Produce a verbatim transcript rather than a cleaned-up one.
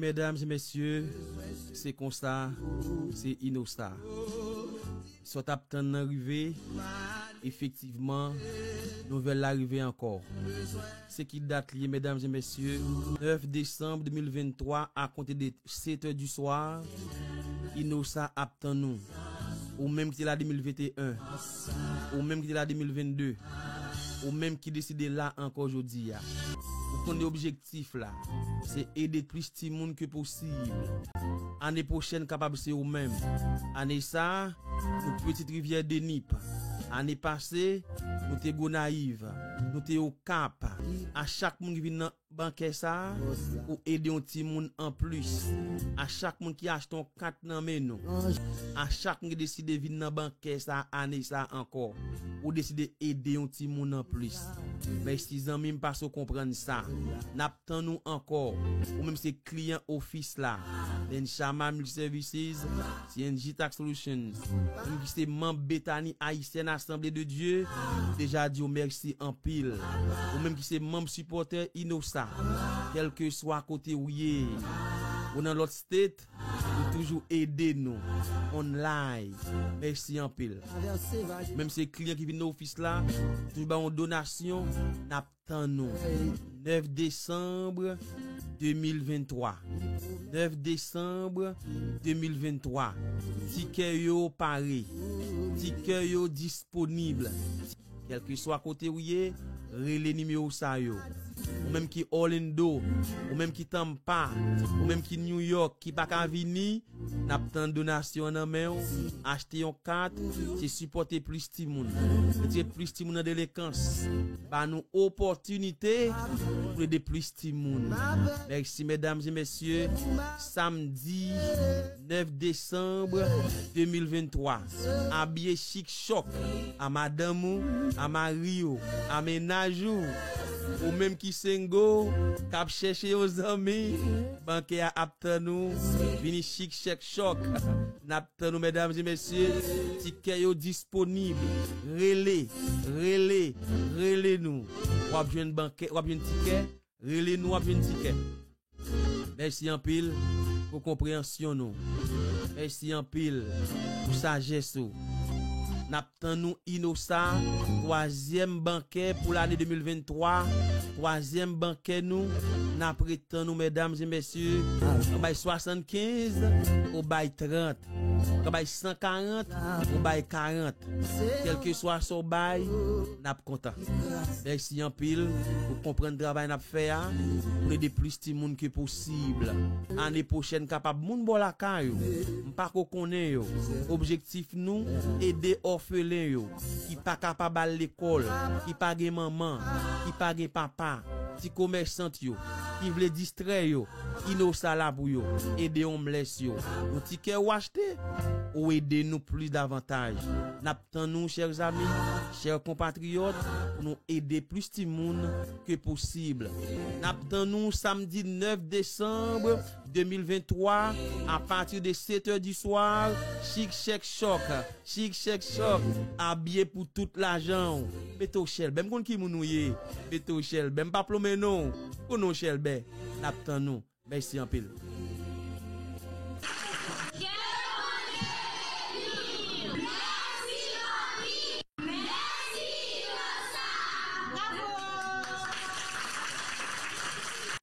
Medam e mesye, se konsa, se Inosa. Sa w t ap tann nan rive, efektivman, nouvèl la rive ankò. Se ki dat li ye, medam e mesye? Nèf desanm de mil venntwa, a konte de sèt è di swa, Inosa ap tann nou. Ou menm ki te la de mil venteyen, ou menm ki te la de mil vennde, ou menm ki deside la ankò jodi a. Ou konnen objektif la, se ede plis timoun ke posib. Ane pwochèn kapab se ou menm. Ane sa a, nou Petite Rivière de Nip. Ane pase, nou te Gonayiv, nou te Okap. A chak moun ki vin nan bankè sa a, ou ede yon timoun anplis. A chak moun ki achte yon kat nan men nou, a chak moun ki deside vin nan bankè sa a ane sa a ankò, ou deside ede yon timoun anplis. Mèsi zanmi m, pase w konprann sa. N ap tann ou ankò. Ou menm se kliyan ofis la. Benchama Multiservices, C N G Tax Solutions. Ou menm ki se manm Betani Ayisyèn Asanble de Dye, deja di w mèsi anpil. Ou menm ki se manm sipòtè Inosa, kèlkeswa kote ou ye, ou nan lòt state, ou toujou ede nou. Online. Mèsi anpil. Menm se kliyan ki vin nan ofis la, toujou ba yon donasyon, n ap tann nou. Nèf desanm de mil venntwa. Nèf desanm de mil venntwa. Tikè yo pare. Tikè yo disponib. Kèlkeswa kote ou ye, rele nimewo sa yo. Ou menm ki Orlando, ou menm ki Tampa, ou menm ki New York, ki pa ka vini, n ap tann donasyon nan men w, achte yon kat, se sipòte plis timoun. Retire plis timoun nan delenkans. Ba nou opòtinite pou ede plis timoun. Mèsi, medam e mesye. Samdi nèf desanm de mil venntwa. Abiye chik chòk. A madanm ou, a mari w, a mennaj ou. Ou menm ki single, k ap chèche yon zanmi, bankè a ap tann ou. Vini chik chèk chòk. N ap tann ou, medam e mesye. Tikè yo disponib. Rele, rele, rele nou. W ap jwenn bankè, w ap jwenn tikè. Rele nou, w ap jwenn tikè. Mèsi anpil pou konpreyansyon nou. Mèsi anpil pou sajès ou. N ap tann nou Inosa, twazyèm bankè pou lane de mil venntwa. Twazyèm bankè nou, n ap ret tann nou, medam e mesye. Ou bay swasannkenz, ou bay trant. Ou ka bay san karant, ou bay karant. Kèlkeswa sa w bay, n ap kontan. Mèsi anpil pou konprann travay n ap fè a, pou n ede plis timoun ke posib. Ane pwochèn kapab moun bò lakay ou, m pa ko konnen yo. Objektif nou, ede òfelen yo, ki pa kapab al lekòl, ki pa gen manman, ki pa gen papa, ti komèsant yo, ki vle distrè yo, Inosa la pou yo, ede homeless yo. Yon tikè ou achte, ou ede nou plis davantaj. N ap tann nou, chè zanmi, chè konpatriyòt, pou nou ede plis timoun ke posib. N ap tann nou samdi nèf desanm de mil venntwa, apati de sèt è di swa, chik chèk chòk, chik chèk chòk, abiye pou tout lajan w. Mete w chèlbè, m konn ki moun ou ye. Mete w chèlbè, m pa plonmen non. Ou non chèlbè, n ap tann nou. Mèsi anpil.